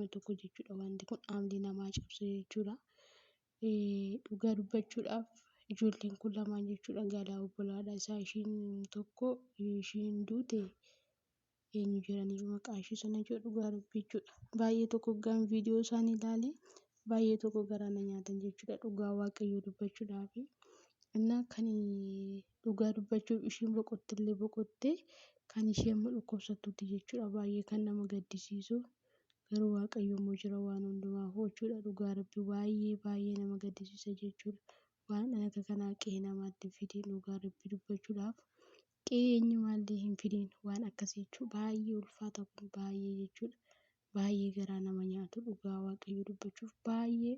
Baay'eema tokko jechuudha wanti kun aamli namaa cabsa jechuudha. Dhugaa dubbachuudhaaf ijoolleen kun lamaan jechuudha gaalaa obbolaadha isaa ishiin tokko ishiin duute eenyu jedhanii maqaa ishii sana jedhu dhugaa rabbii jechuudha. Baay'ee tokko gaan viidiyoo isaanii ilaale baay'ee tokko garaa na nyaatan jechuudha dhugaa waaqayyoo dubbachuudhaaf. Innaa kan dhugaa dubbachuuf ishiin boqottillee boqottee kan ishee amma dhukkubsattuuti jechuudha baay'ee kan nama gaddisiisu. Garuu waaqayyo immoo jira waan hundumaaf jechuudha dhugaa rabbii baay'ee baay'ee nama gaddisiisa jechuudha. Waan akka kanaa qe'ee namaatti hin fidiin dhugaa rabbii dubbachuudhaaf. Qe'ee eenyumaallee hin fidiin waan akkasii jechuun baay'ee ulfaata kun baay'ee jechuudha. Baay'ee garaa nama nyaatu dhugaa waaqayyo dubbachuuf baay'ee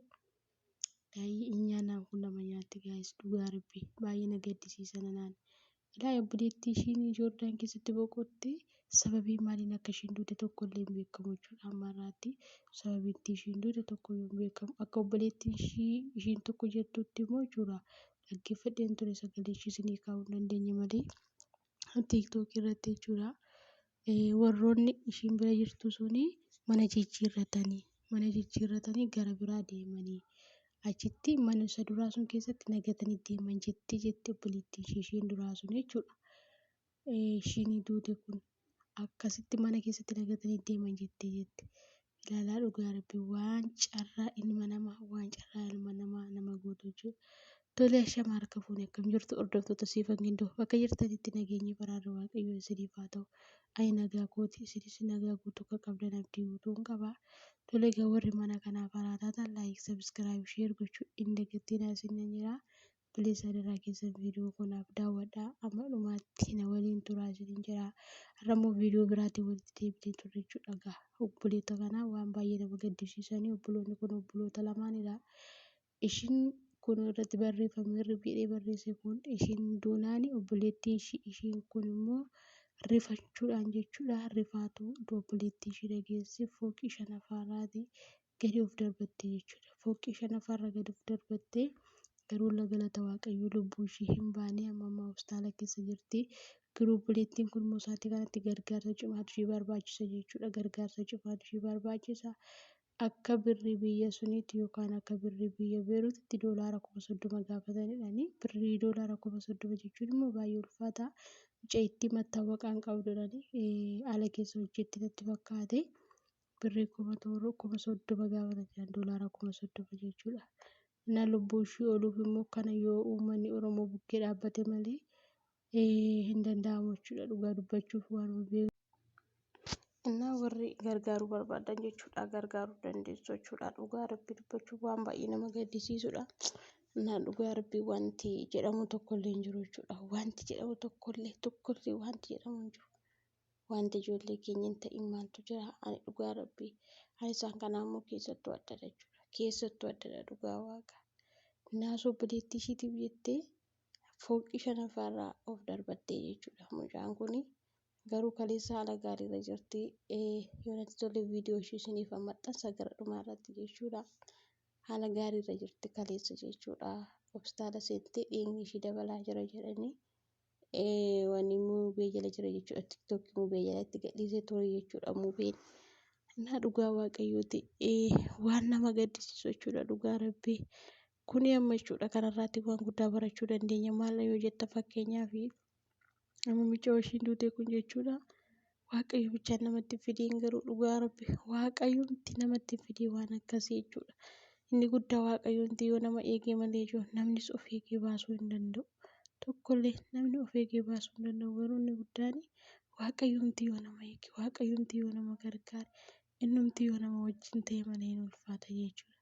baay'ee nyaanaan kun nama nyaatti gaayis dhugaa rabbii baay'ee na gaddisiisa nanaan. Ilaa obboleettii ishiin Joordaan keessatti boqotte sababii maaliin akka ishiin duute tokkollee hin beekamu jechuudha amma irraatti sababii itti ishiin duute tokkoyyuu hin beekamu. Akka obboleettiin ishii ishiin tokko jettutti immoo jechuudha dhaggeeffadheen ture sagalee ishii isinii kaa'uu hin dandeenye malee tiiktookii irratti jechuudha. Warroonni ishiin bira jirtu suni mana jijjiirratanii mana jijjiirratanii gara biraa deemanii achitti mana isa duraa sun keessatti nagatanii deeman jetti jetti obboleettiin ishii ishiin duraa sun jechuudha. Ishiin duute kun akkasitti mana keessatti nagatanii deeman jetti jetti. Ilaalaa dhugaa rabbi waan carraa ilma namaa waan carraa ilma namaa nama gootu jechuudha. Tole ashama harka fuune akkam jirtu hordoftoota siifan gindoo bakka jirtanitti nageenyi baraarri waaqayyoo isiniif haa ta'u. Ani nagaa kooti isinis nagaa guutuu akka qabdan abdii guutuun qaba. Tole egaa warri mana kanaaf haaraa taatan laayik sabskiraayib sheer gochuu hin dagatinaa isiniin jira. Please adaraa keessan viidiyoo koo naaf daawwadhaa amma dhumaatti na waliin turaa isiniin jedha. Har'a immoo viidiyoo biraatiin walitti deebinee turre jechuudha egaa obboleetta kanaa waan baay'ee nama gaddisiisanii obboloonni kun obboloota lamaanidha. Ishiin kun irratti barreeffame irra jedhee barreesse kun ishiin duunaani obboleettiin ishii ishiin kun immoo rifachuudhaan jechuudha rifaatu obboleettii ishii dhageesse fooqii shanaffaarraati gadi of darbatte jechuudha. Fooqii shanaffaarra gadi of darbatte garuu galata waaqayyoo lubbuu ishii hin baane amma ammaa hospitaala keessa jirti. Garuu obboleettiin kun immoo sa'aatii kanatti gargaarsa cimaatu ishii barbaachisa jechuudha. Gargaarsa cimaatu ishii barbaachisa. Akka birrii biyya suniitti yookaan akka birrii biyya Beeruutitti doolaara 30,000 gaafatanidhaani. Birrii doolaara 30,000 jechuun immoo baay'ee ulfaata. Mucayittii mattaawaqaa hin qabdudhani. Ala keessa hojjetti natti fakkaate. Birrii 1000 30,000 gaafatan jedhan doolaara 30,000 jechuudha. Innaa lubbuu ishii ooluuf immoo kana yoo uummanni Oromoo bukkee dhaabbate malee hin danda'amu jechuudha dhugaa dubbachuuf waanuma beeku. Innaa warri gargaaruu barbaadan jechuudha gargaaruu dandeessu jechuudha dhugaa rabbii dubbachuuf waan baay'ee nama gaddisiisudha. Innaa dhugaa rabbii wanti jedhamu tokkollee hin jiru jechuudha wanti jedhamu tokkollee tokkollee wanti jedhamu hin jiru. Wanti ijoollee keenya hin ta'in maaltu jira? Ani dhugaa rabbii ani isaan kanaa immoo keessattuu addadha jechuudha. Keessattuu addadha dhugaa waaqa. Naasuu obboleettii ishiitiif jettee fooqii shanaffaarraa of darbattee jechuudha. Mucaan kun garuu kaleessa haala gaariirra jirti. Yoo natti tole viidiyoo ishii isiniif maxxansa gara dhumaa irratti jechuudha. Haala gaariirra jirti kaleessa jechuudha. Hospitaala seentee dhiigni ishii dabalaa jira jedhanii. Wanni mubee jala jira jechuudha. Tiktookii mubee jalatti gadhiisee ture jechuudha mubeen. Innaa dhugaa waaqayyooti waan nama gaddisiisu jechuudha dhugaa rabbii. Kuni amma jechuudha kanarraatti waan guddaa barachuu dandeenya. Maal yoo jetta fakkeenyaaf amma mucaa ishiin duute kun jechuudha. Waaqayyo bichaan namatti hin fidiin garuu dhugaa rabbi waaqayyomti namatti hin fidiin waan akkasii jechuudha. Inni guddaa waaqayyomti yoo nama eegee malee jiru namnis of eegee baasuu hin danda'u. Tokkollee namni of eegee baasuu hin danda'u garuu inni guddaan waaqayyomti yoo nama eege waaqayyomti yoo nama gargaare innumti yoo nama wajjin ta'e malee hin ulfaata jechuudha.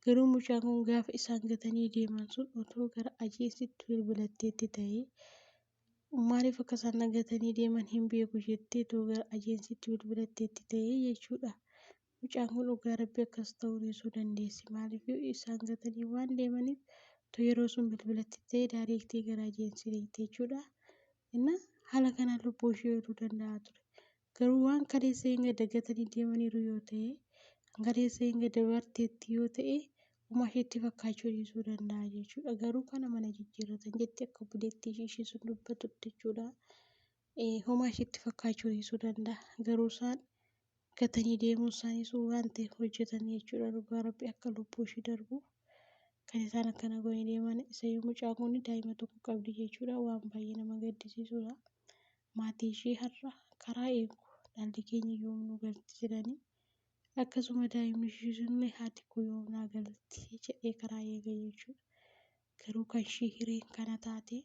Garuu mucaan kun gaafa isaan gatanii deeman sun otoo gara ajeesitti bilbilatteetti ta'ee Maaliif akka isaan na gatanii deeman hin beeku jettee too gara ajeensiitti bilbilatteetti ta'ee jechuudha. Mucaan kun dhugaa rabbi akkas ta'uu dhiisuu dandeessi. Maaliif isaan gatanii waan deemaniif too yeroo sun bilbilatti ta'ee daayireektii gara ajeensii deemte jechuudha. Inna haala kanaan lubbuu ishee ooluu danda'a ture. Garuu waan kaleessa hin gadda gatanii deemaniiru yoo ta'e, kan kaleessa hin gadda barteetti yoo ta'e homaa isheetti fakkaachuu dhiisuu danda'a jechuudha. Garuu kana mana jijjiirratan jetti akka obboleettii ishii ishii sun dubbatutti jechuudha. Homaa isheetti fakkaachuu dhiisuu danda'a. Garuu isaan Gatanii deemuun isaanii sun waan ta'eef hojjetanii jechuudha. Dhugaa Rabbi akka lubbuu ishii darbu kan isaan akkana godhanii deeman. Isayyuu mucaan kun daa'ima tokko qabdi jechuudha. Waan baay'ee nama gaddisiisudha. Maatii ishii har'a karaa eegu dhalli keenya yoom nu galti jedhanii, akkasuma daa'imni ishii sunillee haati koo yoom naa galti jedhee karaa eega jechuudha. Garuu kan ishii hireen kana taate,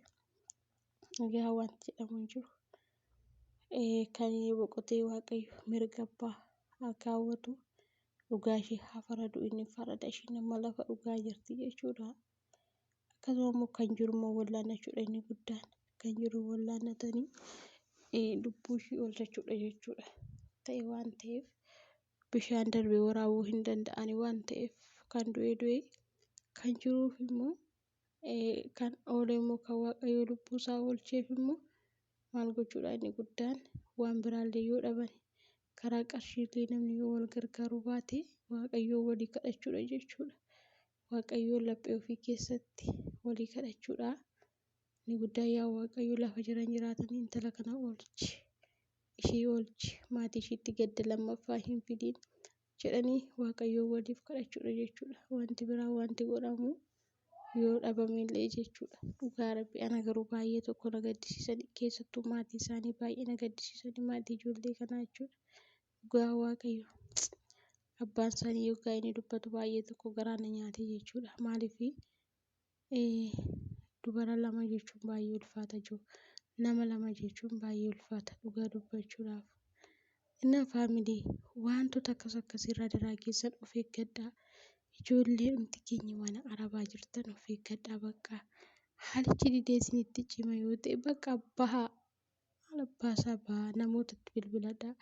egaa wanti jedhamu hin jiru. Kan boqotee Waaqayyo mirga abbaa haa kaawwatu. Dhugaa ishee haa faradu, inni farada ishiin amma lafa dhugaa jirti jechuudha. Akkasuma immoo kan jiru immoo wallaannachuudha inni guddaan. Kan jiru wallaannatanii lubbuu ishii oolchachuudha jechuudha. Ta'e waan ta'eef bishaan darbee waraabuu hin danda'ani waan ta'eef, kan du'e du'e, kan jiruuf immoo kan oole immoo kan Waaqayyo lubbuu isaa oolcheef immoo maal gochuudha inni guddaan? Waan biraallee yoo dhaban, karaa qarshiillee namni yoo wal gargaaruu baate, Waaqayyoon walii kadhachuudha jechuudha. Waaqayyoon laphee ofii keessatti walii kadhachuudha. Inni guddaan yaa Waaqayyo lafa jiran jiraatanii intala kana oolchi. Ishii oolchi, maatii ishiitti gadda lammaffaa hin fidiin jedhanii Waaqayyoon waliif kadhachuudha jechuudha. Wanti biraa wanti godhamu yoo dhabamellee jechuudha. Dhugaa Rabbi ana garuu baay'ee tokko na gaddisiisanii, keessattuu maatii isaanii baay'ee na gaddisiisanii, maatii ijoollee kanaa jechuudha. Dhugaa Waaqayyo abbaan isaanii yoggaa inni dubbatu baay'ee tokko garaa na nyaate jechuudha. Maaliif dubara lama jechuun baay'ee ulfaata jiru. Nama lama jechuun baay'ee ulfaata dhugaa dubbachuudhaaf. Innaa family, wantoota akkas akkasiirraa daraa keessan of eeggadhaa. Ijoollee hundi keenya mana arabaa jirtan of eeggadhaa bakka. Haalichi didee isinitti cima yoo ta'e, bakka bahaa. Maal abbaasaa bahaa, namootatti bilbiladhaa.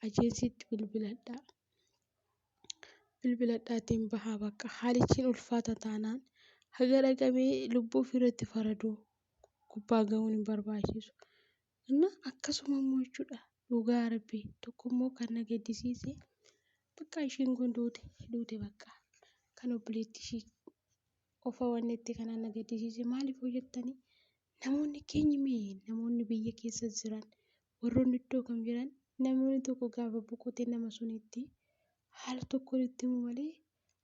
Agencytti bilbiladhaa. Bilbiladhaatiin bahaa bakka. Haalichi ulfaata taanaan haga dhaqamee lubbuu ofirratti faraduu gubbaa ga'uun hin barbaachisu. Inna akkasuma immoo jechuudha, dhugaa Rabbi tokkommoo kan na gaddisiise, bakka ishiin kun duute duute, bakka kan obboleettii ishii qofa wanni itti kanaan na gaddisiise. Maaliif hojjettanii namoonni keenya mee, namoonni biyya keessa jiran, warroonni iddoo kam jiran, namoonni tokko gaafa boqotee nama sunitti haala tokkoon itti himu malee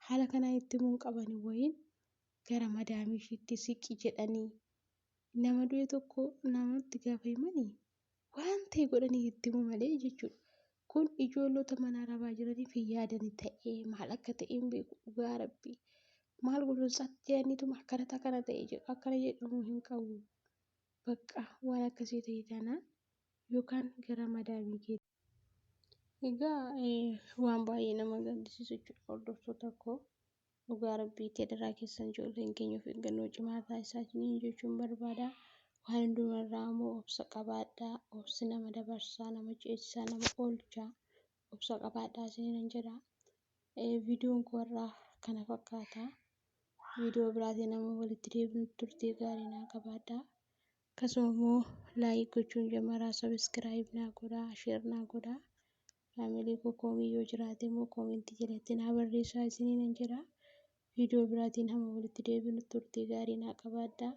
haala kanaan itti himuu hin qaban. Wayiin gara madaamii ishiitti siqi jedhanii nama du'e tokko namatti gaafa himanii waan ta'e godhanii itti himu malee jechuudha. Kun ijoollota mana arabaa jiraniif hin yaadani ta'ee maal akka ta'e hin beeku, dhugaa Rabbii. Maal godhu, jedhaniituma akkana akkana ta'e jedhu, akkana jedhamuu hin qabu. Bakka waan akkasii ta'e taanaan yookaan gara madaamii keetti. Egaa waan baay'ee nama gaddisiisu jechuudha, hordoftoota koo. Dhugaa Rabbiitti adaraa keessan ijoolleen keenya of eeggannoo cimaa taasisaa isiniin jechuun barbaada. Waan hundumarraa immoo obsa qabaadhaa. Obsi nama dabarsaa, nama ceesisaa, nama oolchaa. Obsa qabaadhaa isiniin jedha. Viidiyoon koo irraa kana fakkaata. Viidiyoo biraatiin nama walitti deebinu turtii gaarii naa qabaadhaa. Akkasuma immoo like gochuun jamaraa, subscribe naa godhaa, share naa godhaa. Family koo, comment yoo jiraate immoo comment jalatti naa barreessaa isiniin jedha. Viidiyoo biraatiin hamma walitti deebinu turtii gaarii naa qabaadhaa.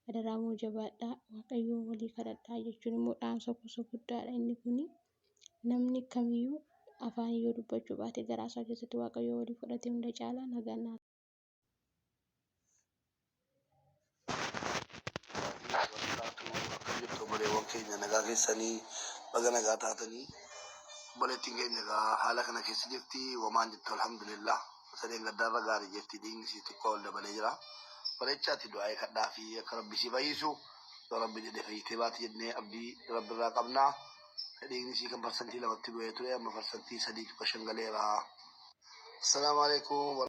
Adaraa moo jabaadhaa. Waaqayyoon walii kadhadhaa jechuun immoo dhaamsa gosa guddaadha inni kuni. Namni kamiyyuu afaan yoo dubbachuu baate garaa isaa keessatti Waaqayyoo walii fudhate hunda caalaa nagaan naa. Akkam jirtu obboleewwan keenya? Nagaa keessanii? Baga nagaa taatanii. Obboleettiin keenya egaa haala kana keessa jirti. Wamaan jirtu, alhamdulillah. Sadeen gaddaarra gaarii jirti. Dhiigni isii xiqqoo ol dabalee jira. Bareechaati du'aa'ee kadhaa fi akka Rabbi si fayyisu. Yoo Rabbi jedhe fayyitee baati jennee abdii Rabbi irraa qabna. Dhiigni isii kan 2%tti bu'ee ture amma 3.5% galeera. Assalaamu alaikum.